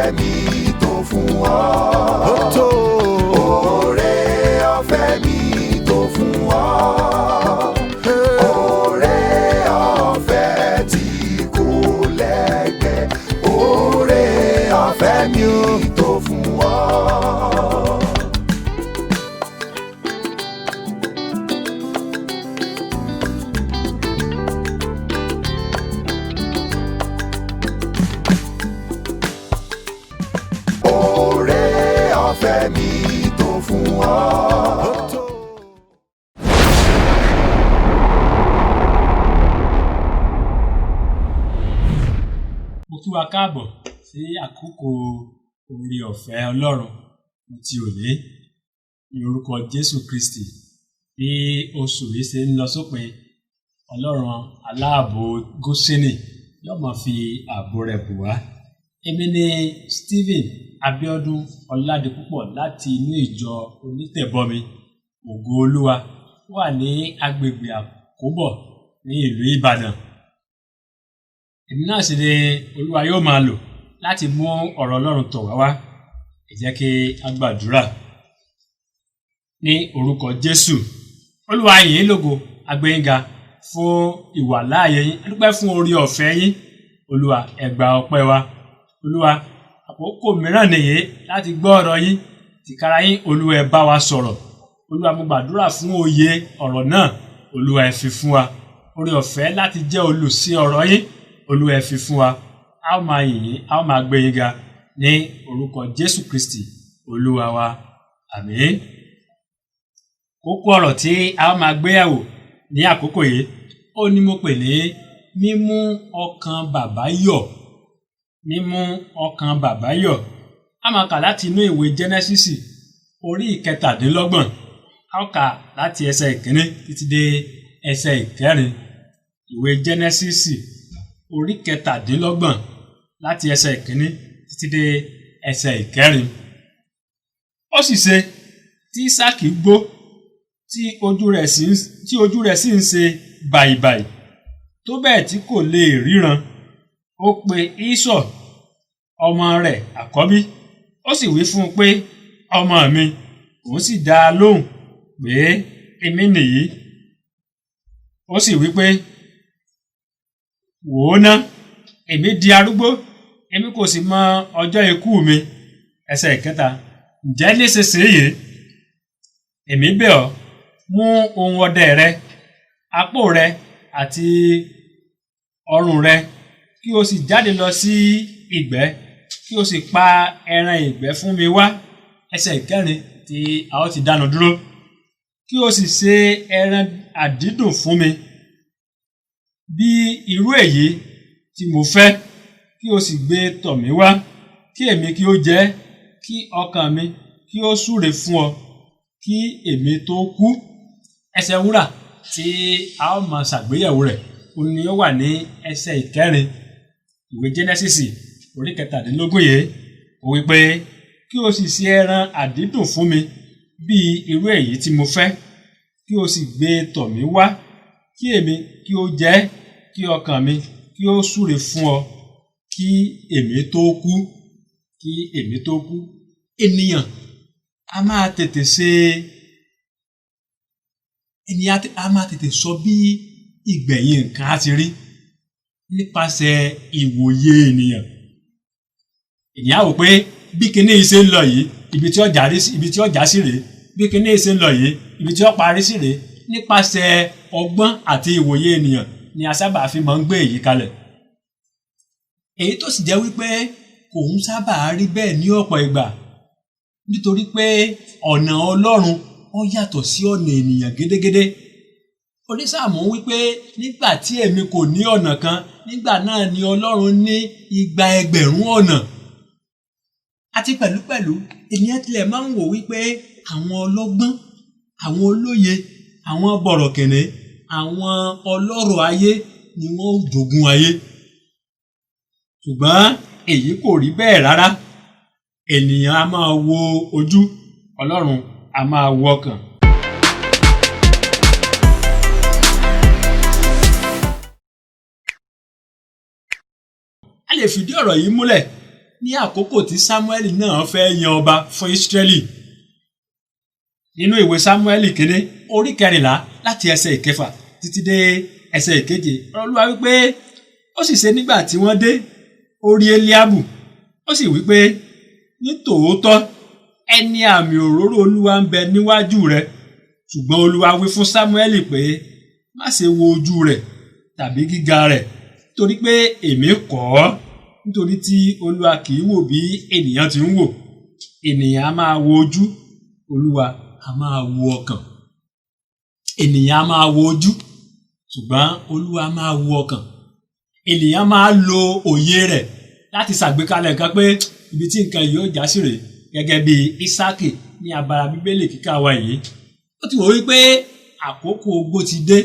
Ọ̀fẹ́ mi tó fún ọ. Ó tó. Oore ọ̀fẹ́ mi tó fún ọ. Oore ọ̀fẹ́ tí kò lẹ́gbẹ́. Oore ọ̀fẹ́ mi tó fún ọ. Oore ọ̀fẹ́ mi tó fún ọ. Ó tó. Mo kí wa káàbọ̀ sí àkókò oore ọ̀fẹ́ Ọlọ́run ti òní ní orúkọ Jésù Kristi. Bí oṣù yìí ṣe ń lọ sópin, Ọlọ́run aláàbò Góṣẹ́nì yóò máa fi ààbò rẹ̀ bò wá. Èmi ni Stephen Abiodun Ọládipúpọ̀ láti inú ìjọ Onítẹ̀bọmi Ògo Olúwa wà ní agbègbè Àkóbọ̀ ní ìlú Ìbàdàn. Èmi náà sì ni Olúwa yóò máa lò láti mú ọ̀rọ̀ Ọlọ́run tọ̀ wá wá. Ẹ jẹ́ kí a gbàdúrà. Ní orúkọ Jésù, Olúwa, yìn yín lógo, a gbé yín ga fún ìwàláàyè yín. A dúpẹ́ fún oore ọ̀fẹ́ yín. Olúwa, ẹ gba ọpẹ́ wa. Olúwa, àkókò mìíràn nìyí láti gbọ́ ọ̀rọ̀ yín. Tìkára yín, Olúwa, ẹ bá wa sọ̀rọ̀. Olúwa, mo gbàdúrà fún òye ọ̀rọ̀ náà. Olúwa, ẹ fi fún wa. Oore ọ̀fẹ́ láti jẹ́ olùsí ọ̀rọ̀ yín, Olúwa, ẹ fi fún wa. A ó máa yìn yín, a ó máa gbé yín ga ní orúkọ Jésù Kristi Olúwa wa. Àmín. Kókó ọ̀rọ̀ tí a ó máa gbéyàwó ní àkókò yìí ó ní mo pè ní mímú ọkàn bàbá yọ̀. Mímú ọkàn bàbá yọ̀. A máa kà láti inú ìwé Jẹ́nẹ́sísì orí 27. A ó kà láti ẹsẹ̀ 1 títí dé ẹsẹ̀ 4. Ìwé Jẹ́nẹ́sísì orí 27, láti ẹsẹ̀ 1 títí dé ẹsẹ̀ 4. Ó sì ṣe, tí Ísákì gbó, tí ojú rẹ̀ sì ń ṣe bàìbàì tó bẹ́ẹ̀ tí kò lè ríran, ó pe Ísọ̀ ọmọ rẹ̀ àkọ́bí, ó sì wí fún un pé, "Ọmọ mi." Òun sì dá a lóhùn pé, "Èmi nìyí." Ó sì wí pé, "Wò ó ná, èmi di arúgbó, èmi kò sì mọ ọjọ́ ikú mi." Ẹsẹ̀ 3. "Ǹjẹ́ nísinsìnyí, èmi bẹ̀ ọ́, mú ohun ọdẹ rẹ, apó rẹ àti ọrùn rẹ, kí o sì jáde lọ sí ìgbẹ́, kí o sì pa ẹran ìgbẹ́ fún mi wá." Ẹsẹ̀ 4 tí a ó ti dánu dúró. "Kí o sì ṣe ẹran àdídùn fún mi bí irú èyí tí mo fẹ́, kí o sì gbé tọ̀ mí wá, kí èmi kí ó jẹ, kí ọkàn mi kí ó súre fún ọ kí èmi tó kú." Ẹsẹ̀ wúrà tí a ó máa ṣàgbéyẹ̀wò rẹ̀, òun ni ó wà ní ẹsẹ̀ 4 ìwé Jẹ́nẹ́sísì orí 17 yìí. Ó wí pé, "Kí o sì ṣe ẹran àdídùn fún mi bí irú èyí tí mo fẹ́, kí o sì gbé tọ̀ mí wá, kí èmi kí ó jẹ, kí ọkàn mi kí ó súre fún ọ kí èmi tó kú." Kí èmi tó kú. Ènìyàn a máa tètè ṣe ènìyàn a máa tètè sọ bí ìgbẹ̀yìn nǹkan á ti rí nípasẹ̀ ìwòye ènìyàn. Ènìyàn á wò pé bí kinní yìí ṣe ń lọ yìí, ibi tí ó já sí rèé, bí kinní yìí ṣe ń lọ yìí, ibi tí ó parí sí rèé. Nípasẹ̀ ọgbọ́n àti ìwòye ènìyàn ni a sábà fi máa ń gbé èyí kalẹ̀. Èyí tó sì jẹ́ wípé kò ń sábà rí bẹ́ẹ̀ ní ọ̀pọ̀ ìgbà, nítorí pé ọ̀nà Ọlọ́run ó yàtọ̀ sí ọ̀nà ènìyàn gédégédé. Onísáàmù wípé, "Nígbà tí èmi kò ní ọ̀nà kan, nígbà náà ni Ọlọ́run ní 2,000 ọ̀nà." Àti pẹ̀lúpẹ̀lú, ènìyàn tilẹ̀ máa ń wò wípé àwọn ọlọ́gbọ́n, àwọn olóye, àwọn bọ̀rọ̀kìnní, àwọn ọlọ́rọ̀ ayé ni wọ́n ó jogún ayé. Ṣùgbọ́n èyí kò rí bẹ́ẹ̀ rárá. Ènìyàn a máa wo ojú, Ọlọ́run a máa wo ọkàn. A lè fìdí ọ̀rọ̀ yìí múlẹ̀ ní àkókò tí Sámúẹ́lì náà fẹ́ yan ọba fún Ísírẹ́lì. Nínú ìwé Sámúẹ́lì kínní orí 14 láti ẹsẹ̀ 6 títí dé ẹsẹ̀ 7, ọ̀rọ̀ Olúwa wípé ó sì ṣe nígbà tí wọ́n dé, ó rí Eliabu, ó sì wípé ní tòótọ́ ẹni àmì òróró Olúwa ń bẹ níwájú rẹ. Ṣùgbọ́n Olúwa wí fún Sámúẹ́lì pé má ṣe wo ojú rẹ̀ tàbí gíga rẹ̀, torí pé èmi kọ̀ ọ́, nítorí tí Olúwa kì í wò bí ènìyàn ti ń wò. Ènìyàn á máa wo ojú, Olúwa á máa wo ọkàn. Ènìyàn á máa wo ojú, ṣùgbọ́n Olúwa máa wo ọkàn. Ènìyàn máa lo òye rẹ̀ láti ṣàgbékalẹ̀ nǹkan pé ibi tí nǹkan yìí ó já sí rèé, gẹ́gẹ́ bí Ísákì ní abala Bíbélì kíkà wa yìí. Ó ti wò wípé àkókò ogbó ti dé,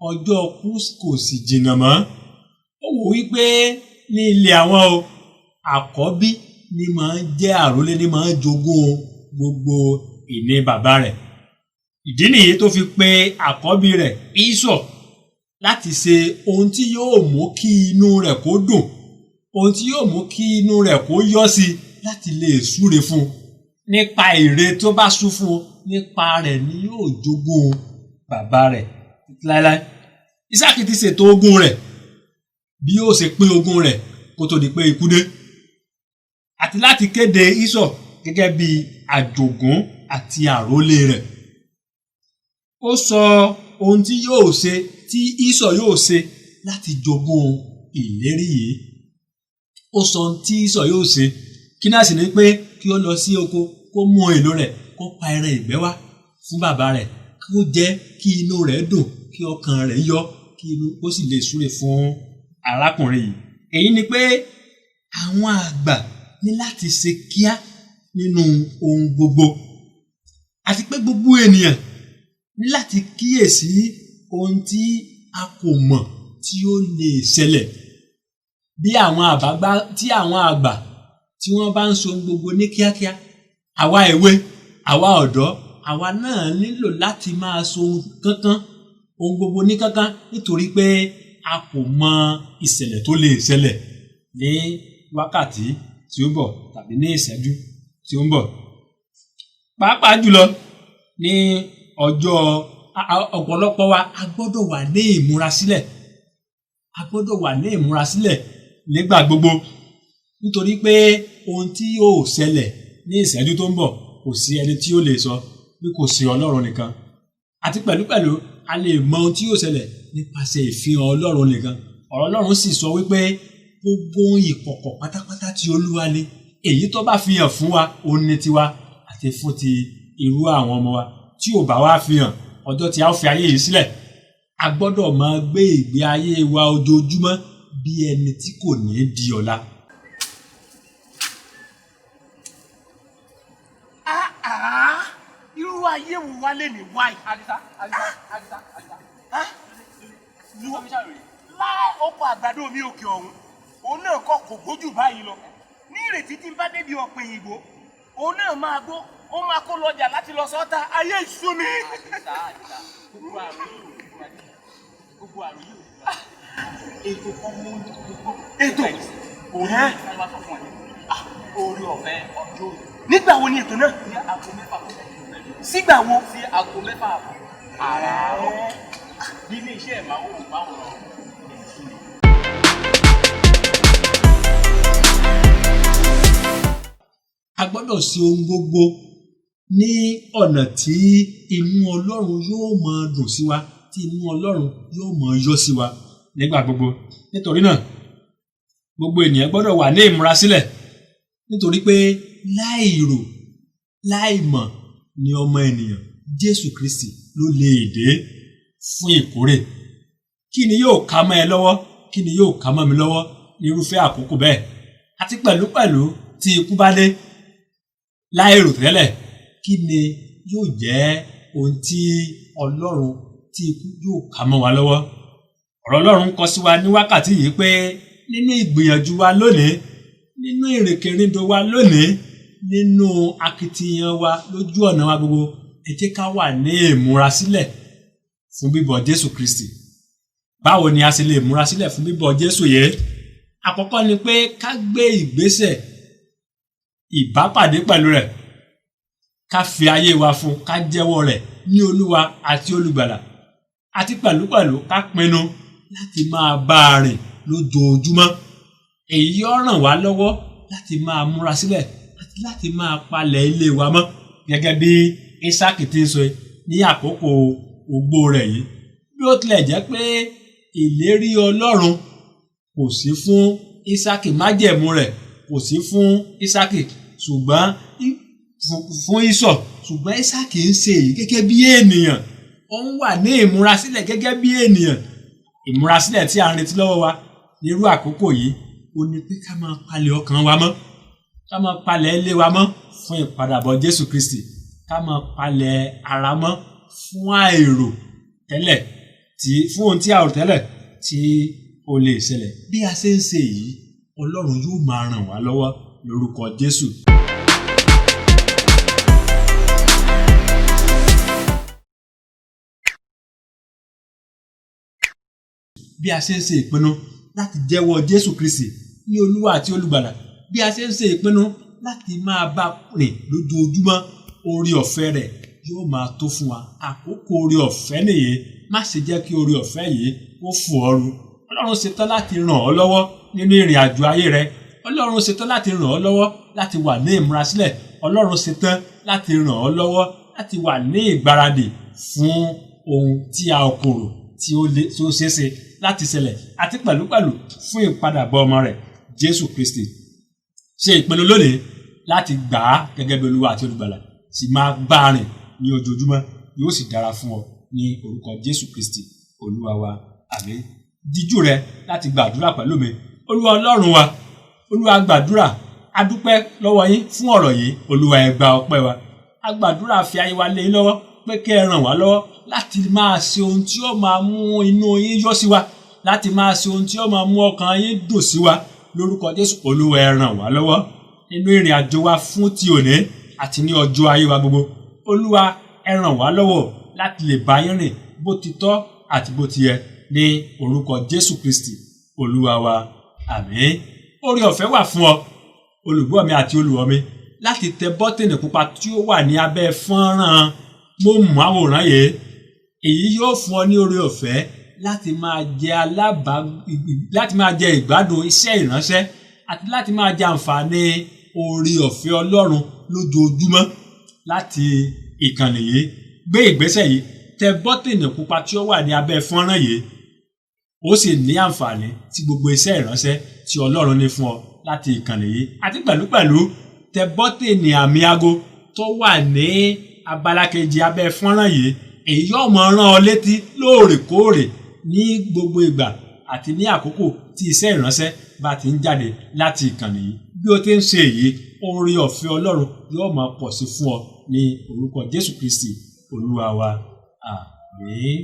ọjọ́ kú kò sì jìnnà mọ́. Ó wò wípé ní ilé àwọn o, àkọ́bí ni máa ń jẹ́ àrólé, ni máa ń jogún gbogbo ìní bàbá rẹ̀. Ìdí nìyí tó fi pe àkọ́bí rẹ̀ Ísọ̀ láti ṣe ohun tí yóò mú kí inú rẹ̀ kó dùn, ohun tí yóò mú kí inú rẹ̀ kó yọ̀ sí láti lè súre fún un. Nípa ère tó bá sú fún un, nípa rẹ̀ ni yóò jogún bàbá rẹ̀ láéláé. Ísákì ti ṣètò ogún rẹ̀ bí yóò ṣe pín ogún rẹ̀ kó tó di pé ikú dé, àti láti kéde Ísọ̀ gẹ́gẹ́ bí àjogún àti àrólé rẹ̀. Ó sọ ohun tí yóò ṣe, tí Ísọ̀ yóò ṣe láti jogún ìlérí yìí. Ó sọ ohun tí Ísọ̀ yóò ṣe, kí náà sì ni pé kí ó lọ sí oko, kó mú èlò rẹ̀, kó pa ẹran ìgbẹ́ wá fún bàbá rẹ̀, kí ó jẹ́ kí inú rẹ̀ dùn, kí ọkàn rẹ̀ yọ, kí inú ó sì lè súre fún arákùnrin yìí. Èyí ni pé àwọn àgbà ní láti ṣe kíá nínú ohun gbogbo, àti pé gbogbo ènìyàn ní láti kíyèsí ohun tí a kò mọ̀ tí ó lè ṣẹlẹ̀. Bí àwọn àbágbá tí àwọn àgbà tí wọ́n bá ń so ohun gbogbo ní kíákíá, àwa èwe, àwa ọ̀dọ́, àwa náà nílò láti máa so ohun kankan, ohun gbogbo ní kankan, nítorí pé a kò mọ ìṣẹ̀lẹ̀ tó lè ṣẹlẹ̀ ní wákàtí tí ó ń bọ̀ tàbí ní ìṣẹ́jú tí ó ń bọ̀. Pàápàá jùlọ ní ọjọ́ ọ̀pọ̀lọpọ̀ wa, a gbọ́dọ̀ wà ní ìmúrasílẹ̀. A gbọ́dọ̀ wà ní ìmúrasílẹ̀ nígbà gbogbo, nítorí pé ohun tí yóò ṣẹlẹ̀ ní ìṣẹ́jú tó ń bọ̀ kò sí ẹni tí ó lè sọ bí kò sí Ọlọ́run nìkan. Àti pẹ̀lúpẹ̀lú a lè mọ ohun tí yóò ṣẹlẹ̀ nípasẹ̀ ìfihàn Ọlọ́run nìkan. Ọ̀rọ̀ Ọlọ́run sì sọ wípé gbogbo ìkọ̀kọ̀ pátápátá tí Olúwa ní, èyí tó bá fi hàn fún wa, ó ní tiwa àti fún ti irú àwọn ọmọ wa. Tí ò bá wá fi hàn, ọjọ́ tí a ó fi ayé yìí sílẹ̀, a gbọ́dọ̀ máa gbé ìgbé ayé wa ojoojúmọ́ bí ẹni tí kò ní di ọ̀la. Irú ayé wo wá lè ní wáyé? Àdìsá, Àdìsá, Àdìsá, Àdìsá. Láì oko àgbàdo mi òkè ọ̀hún, òun náà kọ́ kò gbójú báyìí lọ. Ní ìrètí tí n bá débi ọ̀pẹ̀ òyìnbó, òun náà máa gbó, ó máa kó lọ́jà láti lọ sọ́ta. Ayé ìṣú mi. Àdìsá, Àdìsá, gbogbo àrùn yìí ò ní fún wa. Gbogbo àrùn yìí ò ní fún wa. Ètò kan mú gbogbo. Ètò? Òun ní wọ́n sọ fún ẹ. Orí ọ̀fẹ́ ọjọ́ òní. Nígbà wo ni ètò náà? Ní aago 6 kọjá ìṣẹ́jú mẹ́jọ. Sígbà wo? Sí aago 6 àbọ̀. Àràárọ̀. Ní ilé iṣẹ́ ìmáwòrán ẹ̀sìn. A gbọ́dọ̀ ṣe ohun gbogbo ní ọ̀nà tí inú Ọlọ́run yóò máa dùn sí wa, tí inú Ọlọ́run yóò máa yọ sí wa nígbà gbogbo. Nítorí náà, gbogbo ènìyàn gbọ́dọ̀ wà ní ìmúrasílẹ̀, nítorí pé láìrò láìmọ̀ ni ọmọ ènìyàn Jésù Kristi ló lè dé fún ìkórè. Kí ni yóò ká mọ́ ẹ lọ́wọ́? Kí ni yóò ká mọ́ mi lọ́wọ́ ní irúfẹ́ àkókò bẹ́ẹ̀? Àti pẹ̀lúpẹ̀lú tí ikú bá dé láìrò tẹ́lẹ̀, kí ni yóò jẹ́ ohun tí Ọlọ́run tí ikú yóò ká mọ́ wa lọ́wọ́? Ọ̀rọ̀ Ọlọ́run kọ sí wa ní wákàtí yìí pé nínú ìgbìyànjú wa lónìí, nínú ìrìnkèrindò wa lónìí, nínú akitiyan wa lójú ọ̀nà wa gbogbo, ẹ jẹ́ ká wà ní ìmúrasílẹ̀ fún bíbọ̀ Jésù Kristi. Báwo ni a ṣe lè múra sílẹ̀ fún bíbọ̀ Jésù yìí? Àkọ́kọ́ ni pé ká gbé ìgbésẹ̀ ìbápàdé pẹ̀lú rẹ̀, ká fi ayé wa fún, ká jẹ́wọ́ rẹ̀ ní Olúwa àti Olùgbàlà, àti pẹ̀lúpẹ̀lú ká pinnu láti máa bá a rìn lójoojúmọ́. Èyí yóò ràn wá lọ́wọ́ láti máa múra sílẹ̀ àti láti máa palẹ̀ ilé wa mọ́ gẹ́gẹ́ bí Ísákì ti ń sọ ní àkókò ogbó rẹ̀ yìí. Bí ó tilẹ̀ jẹ́ pé ìlérí Ọlọ́run kò sí fún Ísákì, májẹ̀mú rẹ̀ kò sí fún Ísákì, ṣùgbọ́n fún Ísọ̀, ṣùgbọ́n Ísákì ń ṣe èyí gẹ́gẹ́ bí ènìyàn. Ó ń wà ní ìmúrasílẹ̀ gẹ́gẹ́ bí ènìyàn. Ìmúrasílẹ̀ tí a ń retí lọ́wọ́ wa nírú àkókò yìí ó ní pé ká máa palẹ̀ ọkàn wa mọ́, ká máa palẹ̀ ilé wa mọ́ fún ìpadàbọ̀ Jésù Kristi, ká máa palẹ̀ ara mọ́ fún àìrò tẹ́lẹ̀ tí fún ohun tí a rò tẹ́lẹ̀ tí ó lè ṣẹlẹ̀. Bí a ṣe ń ṣe èyí, Ọlọ́run yóò máa ràn wá lọ́wọ́ lórúkọ Jésù. Bí a ṣe ń ṣe ìpinnu láti jẹ́wọ́ Jésù Kristi ní Olúwa àti Olùgbàlà, bí a ṣe ń ṣe ìpinnu láti máa bá rìn lójoojúmọ́, oore ọ̀fẹ́ rẹ̀ yóò máa tó fún wa. Àkókò oore ọ̀fẹ́ nìyí, má ṣe jẹ́ kí oore ọ̀fẹ́ yìí kó fò ọ́ ru. Ọlọ́run ṣetán láti ràn ọ́ lọ́wọ́ nínú ìrìn àjò ayé rẹ. Ọlọ́run ṣetán láti ràn ọ́ lọ́wọ́ láti wà ní ìmúrasílẹ̀. Ọlọ́run ṣetán láti ràn ọ́ lọ́wọ́ láti wà ní ìgbáradì fún ohun tí a kò rò tí ó lè tí ó ṣeéṣe láti ṣẹlẹ̀, àti pẹ̀lúpẹ̀lú fún ìpadàbọ̀ ọmọ rẹ̀ Jésù Kristi. Ṣe ìpinnu lónìí láti gbà á gẹ́gẹ́ bí Olúwa àti Olùgbàlà, sì máa bá a rìn ní ojoojúmọ́, yóò sì dára fún ọ ní orúkọ Jésù Kristi Olúwa wa. Àmín. Díjú rẹ láti gbàdúrà pẹ̀lú mi. Olúwa Ọlọ́run wa, Olúwa, gbàdúrà, a dúpẹ́ lọ́wọ́ yín fún ọ̀rọ̀ yìí. Olúwa, ẹ gba ọpẹ́ wa. A gbàdúrà, fi ayé wa lé yín lọ́wọ́ pé kẹ́ ẹ ràn wá lọ́wọ́ láti máa ṣe ohun tí ó máa mú inú yín yọ sí wa, láti máa ṣe ohun tí ó máa mú ọkàn yín dùn sí wa lórúkọ Jésù. Olúwa, ẹ ràn wá lọ́wọ́ nínú ìrìn àjò wa fún ti òní àti ní ọjọ́ ayé wa gbogbo. Olúwa, ẹ ràn wá lọ́wọ́ láti lè bá yín rìn bó ti tọ́ àti bó ti yẹ ní orúkọ Jésù Kristi Olúwa wa. Àmín. Oore ọ̀fẹ́ wà fún ọ, olùgbọ́ mi àti olùwọ́ mi, láti tẹ bọ́tìnì pupa tí ó wà ní abẹ́ fọ́nrán móhùnmáwòrán yìí. Èyí yóò fún ọ ní oore ọ̀fẹ́ láti máa jẹ ìgbádùn iṣẹ́ ìránṣẹ́ àti láti máa jẹ àǹfààní oore ọ̀fẹ́ Ọlọ́run lójoojúmọ́ láti ìkànnì yìí. Gbé ìgbésẹ̀ yìí, tẹ bọ́tìnì pupa tí ó wà ní abẹ́ fọ́nrán yìí, ó sì ní àǹfààní tí gbogbo iṣẹ́ ìránṣẹ́ tí Ọlọ́run ní fún ọ láti ìkànnì yìí. Àti pẹ̀lúpẹ̀lú, tẹ bọ́tìnì àmì aago tó wà ní abala kejì abẹ́ fọ́nrán yìí. Èyí yóò máa rán ọ létí lóòrèkóòrè ní gbogbo ìgbà àti ní àkókò tí iṣẹ́ ìránṣẹ́ bá ti ń jáde láti ìkànnì yìí. Bí o ti ń ṣe èyí, oore ọ̀fẹ́ Ọlọ́run yóò máa pọ̀ sí fún ọ ní orúkọ Jésù Kristi Olúwa wa. Àmín.